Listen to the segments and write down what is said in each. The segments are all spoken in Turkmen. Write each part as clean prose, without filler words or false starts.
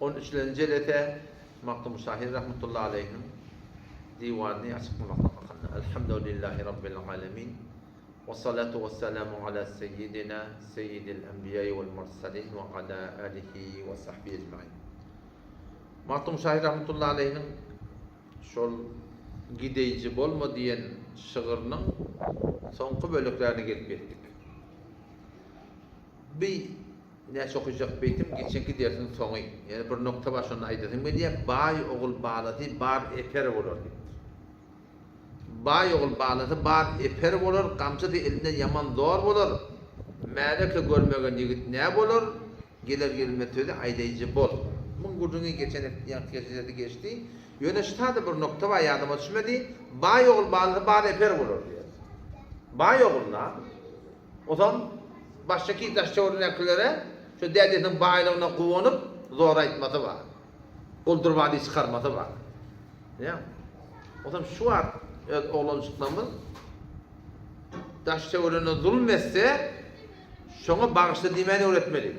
On üçlenji jelese Magtymguly şahyr rahmetullahi aleýhiniň diwanyny açyklamaklyk hakynda. Elhamdülillahi Rabbil alemin. Wessalatu wessalamu ala seýýidina seýýidil enbiýai wel mursalin we ala alihi we sahbihi ecmain. Magtymguly şahyr rahmetullahi aleýhiniň şol Gideýji bolma diýen şygrynyň soňky böleklerine gelip ýetdik. Bi näçe okyjak beýtim geçenki dersiň soňy. Ýene bir nokta bar şonda aýdasym gelýär, Baý ogul balasy bar eper bolar diýipdir. Baý ogul balasy bar eper bolar, gamçysy elinde ýaman zor bolar, Märeke görmegen ýigit nä bolar, geler gelmez sözi aýdaýjy bol. Muň gürrüňi geçen ýaňky geçen geçdi. Ýöne ştada bir nokta bar ýadyma düşmedi, Baý ogul balasy bar eper bolar diýýär. Baý ogul-da. Ozal başdaky daş-töweregindäkilere şu dädesiniň baýlygyna guwanyp zor aýtmasy bar. Guldurbaly çykarmasy bar. Bilýäňmi? Ozal şu wagt öz oglanjyklarymyz daş-töweregine zulum etse, şoňa bagyşla diýmäni öwretmeli.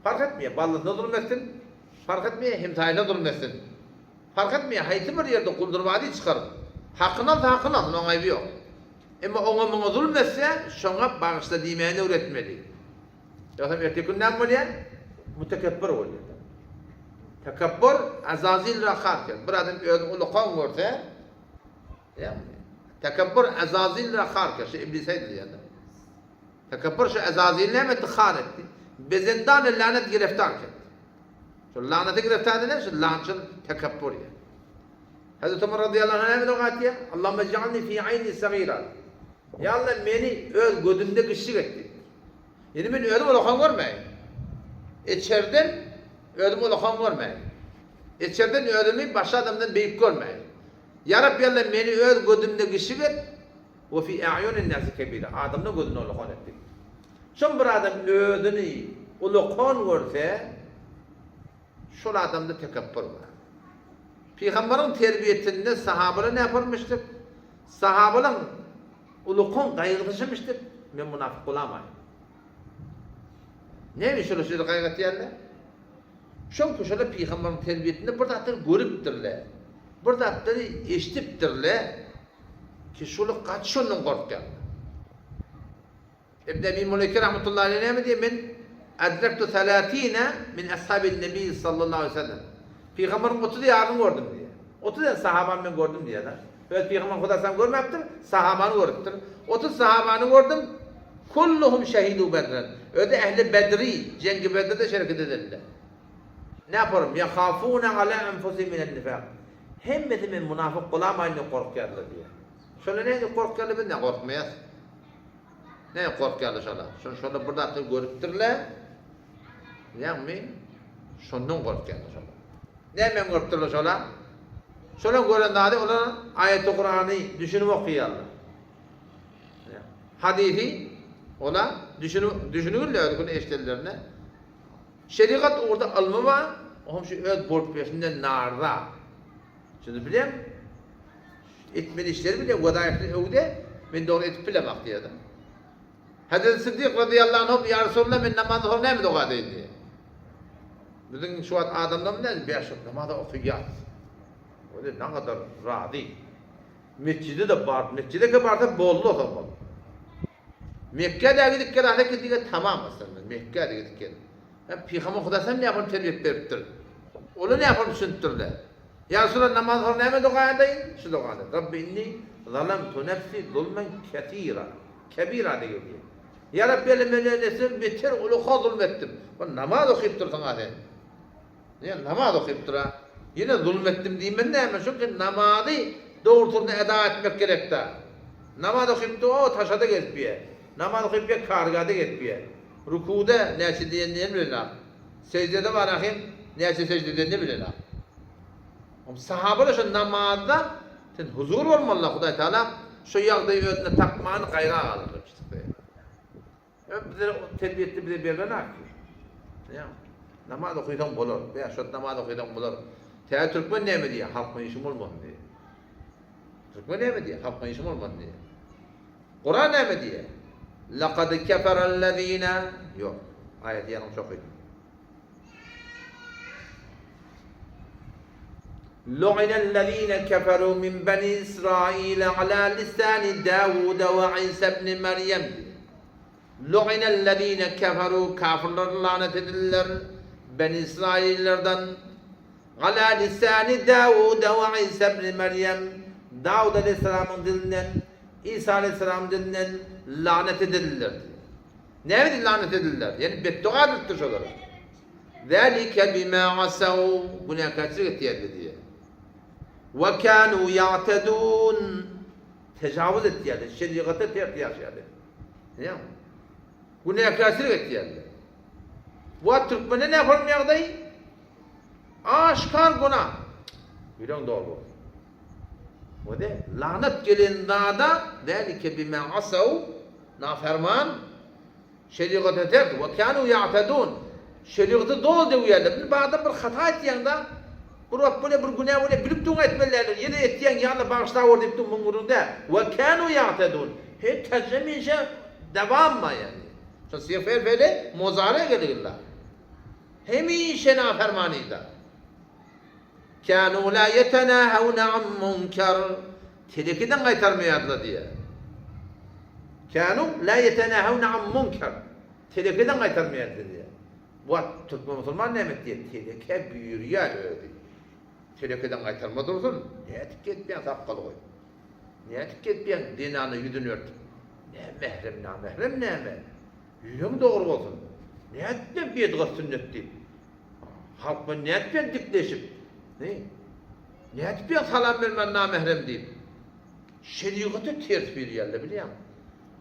Parh etmeýär, ballysyna zulum etsin, parh etmeýär, hemsaýyna zulum etsin. Parh etmeýär, haýsy bir ýerde guldurbaly çykaryp, hakyny alsa hakyny alsyn, oň aýby ýok. Emma oňa-muňa zulum etse, şoňa bagyşla diýmäni öwretmeli. Ýogsam erteki gün näme bolýar? Mütekepbir bolýar. Tekepbur Azazil ra har ker. Bir adam özüni ulakan görse, ýagny tekepbur Azazil ra har ker. Şu iblis aýdylýar. Tekepbur şu Azazil näme etdi? Har etdi. Bezendan lanet gireftar ketdi. Şu lanete gireftar edilen şu lançyl tekepbur ýa. Hezreti Omar razyýallahu anh näme doga etýär? Allahümme ij'alni fi aýni sagira. Ýa Allah meni öz gözümde kiçijik et diýipdir. Ýani men özüm ulakan görmäýin. Içerden özümi ulakan görmäýin. Içerden özümi başga adamdan beýik görmäýin. Ýa Rabbi Allah meni öz gözümde kiçijik et we fi a'yunin nasi kebira. Adamlaryň gözünde ulakan et diýipdir. Şol bir adam özüni ulakan görse, Şol adamda tekepbur bar. Pygamberiň terbiýesinde sahabalar näpormyşdyr? Sahabalaň ulukan gaýgysy şumyşdyr, Men munafyk bolamaýyn. Näme üçin şolar şeýle gaýgy etýärler? Çünki şolar pygamberiň terbiýesinde bir zatlary görüpdirler. Bir zatlary eşidipdirler ki, şolar gaty şondan gorkýarlar. Ibn Ebi Muleýke rahmetullahi aleýh näme diýýär, Men edrektu selatine min ashabin nebi sallallahu aleýhi we sellem. Pygamberiň 30 ýaryny gördüm diýýär. 30 ýa sahabany men gördüm diýýär-de. Öz pygamber Hudaýam görmäpdir, sahabany görüpdir. 30 sahabany gördüm. Kulluhum şehidu bedren. Özi ehli Bedri, jengi Bedrde şereket edenler. Ne yaparım? Yahafune ala enfusihim minen nifak. Hemmesi men munafyk bolamaýyn diýip gorkýarlar diýýär. Şonda nädip gorkýarlar biz ne gorkmaýas? Näme gorkýarlar şolar? Şony şolar bir zatlar görüpdirler. Ýagny şondan gorkýarlar şolar. Näme görüpdirler şolar? Şolar gören zady olar aýaty Kurany düşünip okaýarlar. Hadisi olar düşünip düşünigirler özüni eşidenlerine. Şerigat ugurda ylmy bar, o hem şu öz bolup berşinden narza. Şuny bilem. Etmeli işleri bile wezaifini öwde, men dogry edip bilemak diýýärdi. Hezreti Siddik razyýallahu anhu ýa Resulallah men namazdan soň näme doga edeýin diýýär. Biziň şu wagt adamlarymyz näme bäş wagt namaz okaýas. Öyle ne kadar razy. Mescide de bar, mescide ke barsa boldy o zaman. Mekke'de gidip gel ahli gidip tamam aslında. Mekke'de gidip gel. Hem Pygamber Huda sen ne yapalım terbiýe beripdir. Ola ne yapalım düşünipdirler. Ýa Resulallah namazdan soň näme doga edeýin? Şu dogany, Rabbi inni zalamtu nefsi zulmen kesira, kebira diýip gelýär. Ýa Rabbi ýa men öz nefsime beter uly-ha zulum etdim. Bir namaz okyp dursuň-a sen. Ýa namaz okyp dur-a. Ýene zulum etdim diýmen näme? Çünki namazy dogrusyny eda etmek gerek-dä. Namaz okyp dur, o taşada gezip ýör. Namaz okyp ýör, kargada gezip ýör. Rukuda näçe diýenini hem bilenok. Seždede bar ahim, näçe sežde edenini bilenok. Om sahabalar şo namazda sen huzur bolmalyda Hudaý Taala şo ýagdaýy özünde tapmany gaýra galdyrmyşdyr. Öp bize terbiýetde bize berlen ki. Ýa namaz okysaň bolar. Bäş wagt namaz okysaň bolar. Täze türkmen näme diýýär? Halkma işim bolmasyn diýýär. Türkmen näme diýýär? Halkma işim bolmasyn diýýär. Kuran näme diýýär? Laqad keferellezine Ýok. Aýaty ýalňyş okydym. Lu'inellezine keferu min beni Israile ala lisani Dawude we Isa ibni Meryem diýýär. Lu'inellezine keferu kafirler lanet edildiler beni Israillerden ala lisani Dawude we Isa ibni Meryem Dawud aleyhisselamyň dilinden Isa aleyhisselamyň dilinden lanet edildiler diýýär. Näme diýip lanet edildiler? Ýani betdoga edilipdir şolara. Zalike bima asaw günäkärçilik etýärler diýýär. We kanu ýa'tedun tejawuz etýärler, şerigata ters ýaşaýarlar. Näme? Günäkärçilik etýärler. Bu türkmende näme bolum ýagdaý? Aşkar günä. Ýüregiň dogry bolsun. Wede lanat gelen zada zalike bima asaw naferman Şerigata ters, we kanu ýa'tedun. Şerigaty doly döwýärler. Indi bir adam bir hata etýäňde, bir wagt bolýar, bir günä bolýar, bilip duň etmeli däldir. Ýene etýäň, ýa Alla bagyşlawor diýip duň muň gürrüň däl. We kanu ýa'tedun. He täzemişe dawam bar ýagny. Şo syfel feli muzare geligilla. Hemişe nafermanyda. Kanu la ýetenahewne an munkar. Telekiden gaýtarmaýardylar diýýär. Kanu la ýetenahewne an munkar. Telekiden gaýtarmaýardylar diýýär. Bu wagt türkmen musulman näme etýär? Teleke buýurýar özi. Telekeden gaýtarma dursun. Nädip gezipýäň sakgal goýup? Nädip gezipýäň zenana ýüzüni örtüp? Nä mährem, namährem näme? Ýüregiň dogry bolsun. Nädip men bidgat sünnet diýip? Halk bilen nädip men dikleşip? Ne? Nädip ýa salam bermän namährem diýip? Şerigata ters bilýärler bilýäňmi?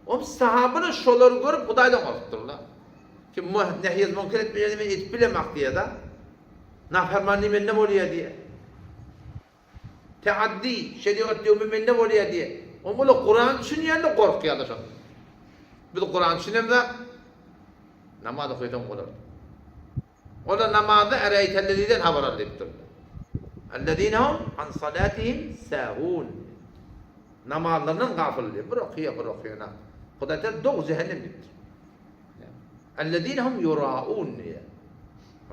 Om sahabalar şolary görüp Hudaýdan gorkupdyrlar. Kim nehyez münker etmeýän men edip bilemak diýýär-de. Nafermanly mende bolýar diýýär. Teaddi, şerigat döwme mende bolýar diýýär. Om olar Kuran düşünýände gorkýarlar şondan. Biz Kuran düşünemzok. Namaz okaýsaň bolar. Olar namazda Ereýtelleziden habar al diýipdirler. Ellezine hum an salatihim sahun. Namazlaryndan gafyl diýip, bir okaýar, bir okaýanak. Hudaý Teala dogry jähennem diýipdir. Ellezine hum yuraun diýýär.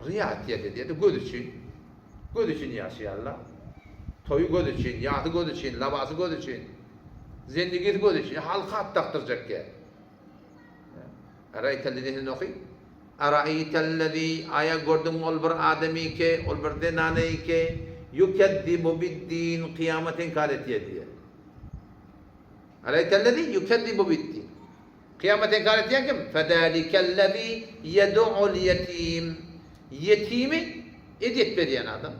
Riýa etýärler diýýär, göz üçin. Göz üçin ýaşaýarlar. Toýy göz üçin, ýasy göz üçin, labasy göz üçin. Zendigisi göz üçin, halka at dakdyrjak diýýär. Eraýtellezini oky. Araýtellezi, aýa gördüňmi ol bir adamy ki, ol bir zenany ki, ýukezzibu bid-din, kyýamaty inkar etýär diýýär. Araýtellezi ýukezzibu bid-din. Kyýamaty inkar etýän kim? Fezälikellezi ýed'ul ýetim. Ýetimi ezýet berýän adam.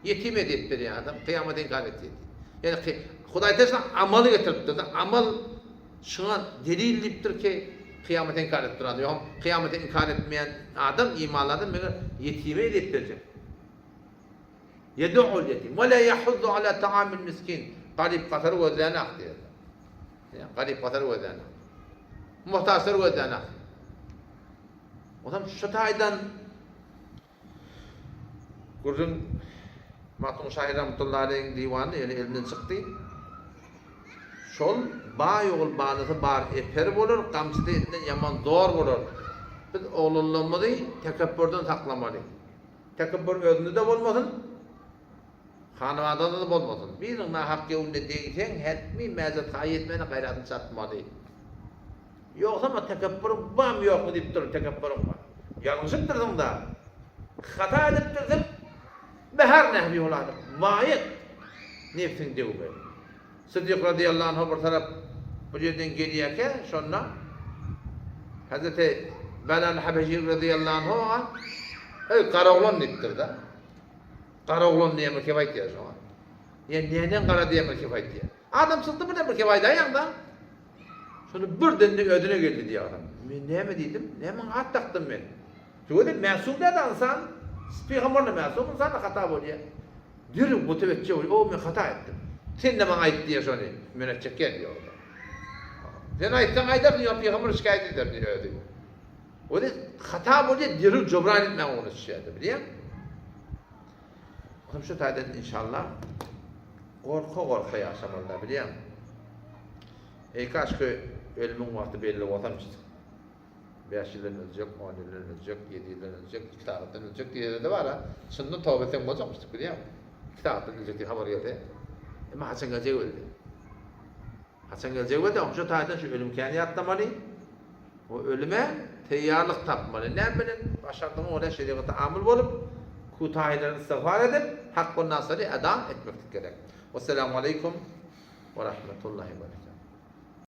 Ýetime ezýet berýän adam kyýamaty inkar etýär diýýär. Ýagny Hudaý Teala amaly getiripdir-de, amal Şuňa delil diýipdir ki, kyýamaty inkar edip duran, ýogsam kyýamaty inkar etmeýän adam, imanly adam meger ýetime ezýet berjek. Ýed'ul ýetim we la ýahuddu ala ta'amil miskin. Garyp-gasary gözlänok diýýär. Ýa garyp-gasary gözlänok. Muhtaçlary gözlänok. Onam şu taýdan Gürrüň Magtymguly şahyr rahmetullahi aleýhiň diwany ýöne elimden çykdy. Şol baý ogul balasy bar eper bolar, gamçysy elinden ýaman zor bolar. Biz oglanlarymyzy tekepbürden saklamaly. Tekepbür özünde-de bolmasyn, hanabadada-da bolmasyn. Biriniň nahak göwnüne degseň, hetmi mäzet-haýy etmäne gaýratyny çatmaly. Ýogsam-a tekepbüriň barmy ýokmy diýip durun, tekepbüriň bar. Ýalňyşypdyrsyň-da. Hata edipdirsiň. Bäher nähili ýol alyp, maýyk nebsiň döwme. Sydyk razyýallahu anhu bir tarap bir ýerden gelýärkä, şonda Hazreti Belal Habeşi razyýallahu anhu oňa, Eý, garoglan diýipdir-de. Garoglan diýen bir kep aýtýar şoňa. Ýa näden gara diýen bir kep aýtýar. Adam çykdy birden bir kep aýdaýaň-da. Şonda birden-de özüne geldi diýýär adam. Men näme diýdim? Näme maňa at dakdym men? Tüweleme mäsum däl ynsan. Pygamberler mäsum, ynsan-da hata bolýar. Derrew mütewejje bolýar. O men hata etdim. Sen-de maňa aýt diýýär şony. Men aýtjak gel diýýär o-da. Sen aýtsaň aýdarsyň, ýok pygamber şikaýat eder diýýär özi. O-da hata bolýar, derrew jobran etmäge ugruna düşýär-de, bilýäňmi? Olam şu taýdan inşallah gorka-gorka ýaşamaly-da, bilýäňmi? Eý kaşky ölümiň wagty belli bolsamçy. Bäş ýyldan öljek, on ýyldan öljek, ýedi ýyldan öljek, iki sagatdan öljek diýenler-de bar-a. Çyndan toba etseň boljakmyşdyk, bilýäňmi? 2 sagatdan öljek diýip habar gelse, emma haçan geljegi belli. Haçan geljegi belli, oň şu taýdan şu ölüm kän ýatlamaly. O ölüme teýýarlyk tapmaly. Näme bilen? Başardygyň görä şerigata amyl bolup, kutaýlaryny istigfar edip, hak we nasary eda etmeklik gerek. Wesselamu aleýkum we rahmetullahi we berekatuh.